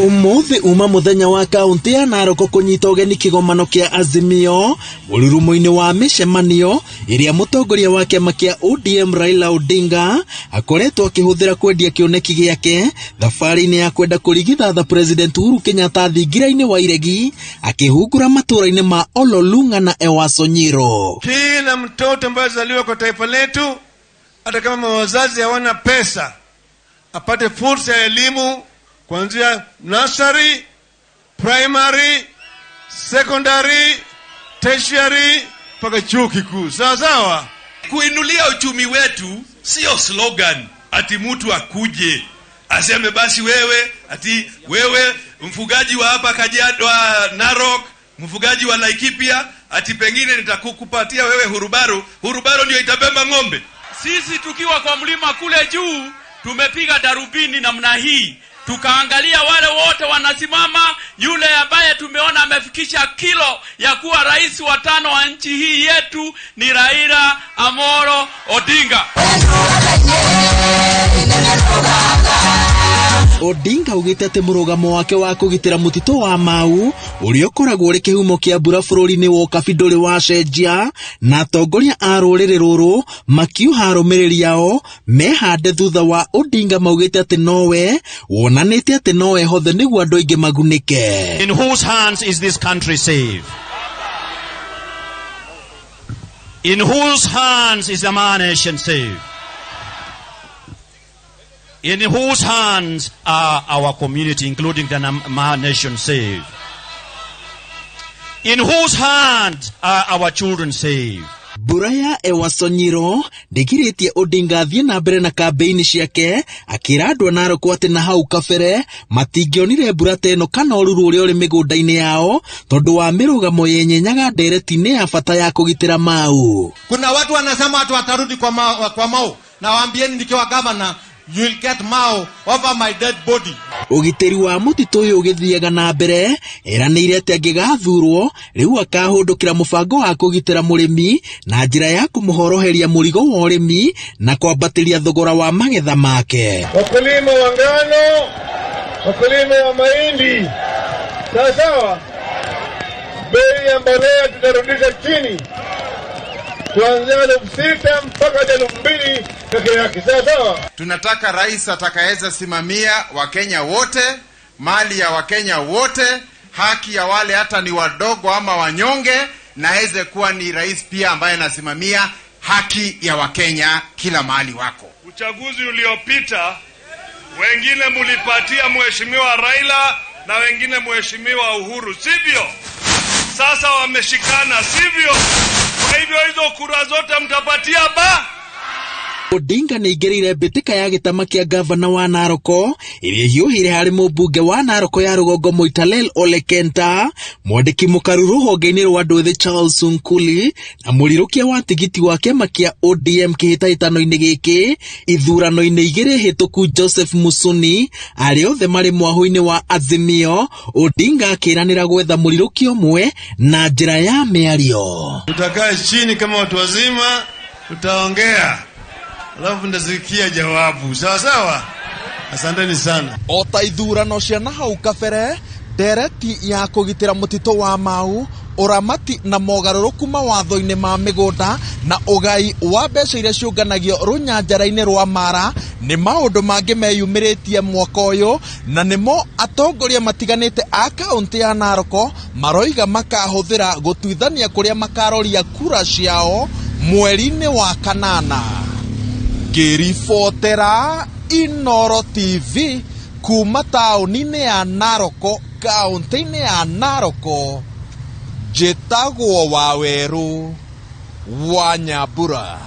Ũmũthĩ uma mũthenya wa kaũntĩ ya Narok kũnyita ũgeni kĩgomano kĩa Azimio mũrurumo-inĩ wa mĩcemanio ĩrĩa mũtongoria wa kĩama kĩa ODM Raila Odinga akoretwo akĩhũthĩra kwendia kĩoneki gĩake thabarĩ-inĩ ya kwenda kũrigithatha President Uhuru Kenyatta thingira-inĩ wa iregi akĩhungura matũũra-inĩ ma Ololunga na Ewaso Nyiro. Kila mtoto ambaye azaliwa kwa taifa letu, hata kama wazazi hawana pesa, apate fursa ya elimu kuanzia nursery, primary, secondary, tertiary mpaka chuo kikuu. Sawa sawa. Kuinulia uchumi wetu sio slogan ati mtu akuje aseme basi wewe ati wewe mfugaji wa hapa Kajiado, wa Narok, mfugaji wa Laikipia, ati pengine nitakukupatia wewe hurubaru. Hurubaru ndio itabeba ng'ombe. Sisi tukiwa kwa mlima kule juu tumepiga darubini namna hii, tukaangalia wale wote wanasimama. Yule ambaye tumeona amefikisha kilo ya kuwa rais wa tano wa nchi hii yetu ni Raila Amolo Odinga. Odinga augĩte atĩ mũrũgamo wake wa kũgitĩra mũtitũ wa Mau ũrĩa ũkoragwo ũrĩ kĩhumo kĩa mbura bũrũri-inĩ wa Ũkabi ndũrĩ wacenjia, na atongoria a rũrĩrĩ rũrũ makiuha arũmĩrĩri ao mehande thutha wa Odinga maugĩte atĩ nowe wonanĩte atĩ no ehothe nĩguo andũ aingĩ magunĩke. In whose hands is this country safe? In whose hands is the Maa nation safe? In whose hands are our community, including the Maa nation, safe? In whose hands are our children safe? Mbura ya Ewaso Nyiro ndĩgirĩtie Odinga athiĩ na mbere na kambĩini ciake akĩra andũ a Narok atĩ na hau kabere matingĩonire mbura ta ĩno kana ũruru ũrĩa ũrĩ mĩgũnda-inĩ yao tondũ wa mĩrũgamo yenyenyaga ndereti-inĩ ya bata ya kũgitĩra Mau. Kuna watu wanasema watu watarudi kwa, kwa Mau, na waambieni nikiwa governor, you will get Mau over my dead body. Ũgitĩri wa mũtitũ ũyũ ũgĩthiaga na mbere, eranĩire atĩ angĩgathurwo rĩu akahũndũkĩra mũbango wa kũgitĩra mũrĩmi na njĩra ya kũmũhoroheria mũrigo wa ũrĩmi na kwambatĩria thogora wa magetha make. Wakulima wa ngano, wakulima wa mahindi, sawa sawa. Bei ya mbolea tutarudisha chini kuanzia 6,000 mpaka 2,000 peke yake, sawa sawa. Tunataka rais atakayeweza simamia Wakenya wote, mali ya Wakenya wote, haki ya wale hata ni wadogo ama wanyonge, na aweze kuwa ni rais pia ambaye anasimamia haki ya Wakenya kila mahali wako. Uchaguzi uliopita wengine mulipatia mheshimiwa Raila na wengine mheshimiwa Uhuru, sivyo? Sasa wameshikana, sivyo? Kwa hivyo hizo kura zote mtapatia ba Odinga nĩ aingĩrĩire mbĩtĩka ya gĩtama kĩa ngavana wa Narok ĩrĩa ĩhiũhĩire harĩ mũmbunge wa Narok ya rũgongo Moitalel Ole Kenta, mwandĩki mũkaru rũhonge-inĩ rwa andũ ethĩ Charles Sunkuli na mũrirũkia wa tigiti wa kĩama kĩa ODM kĩhĩtahĩtano-inĩ gĩkĩ ithurano-inĩ igĩrĩ hĩtũku Joseph Musuni, arĩa othe marĩ mwahũ-inĩ wa Azimio. Odinga akĩranĩra gwetha mũrirũkia ũmwe na njĩra ya mĩario. Tutakaa chini kama watu wazima, tutaongea alafu ndasikia jawabu. Sawa sawa, asanteni sana. O ta ithurano cia na hau kabere, ndereti ya kũgitĩra mũtitũ wa Mau, ũramati na mogarũrũku mawatho-inĩ ma mĩgũnda na ũgai wa mbeca iria ciũnganagio rũnyanjara-inĩ rwa Mara nĩ maũndũ mangĩ meyumĩrĩtie mwaka ũyũ, na nĩmo atongoria matiganĩte a kaũntĩ ya Narok maroiga makahũthĩra gũtuithania kũrĩa makaroria kura ciao mweri-inĩ wa kanana. Ngĩribotera Inooro TV kuma taũni-inĩ ya Narok, kaũntĩ-inĩ ya Narok, njĩtagwo Wawerũ wa Nyambura.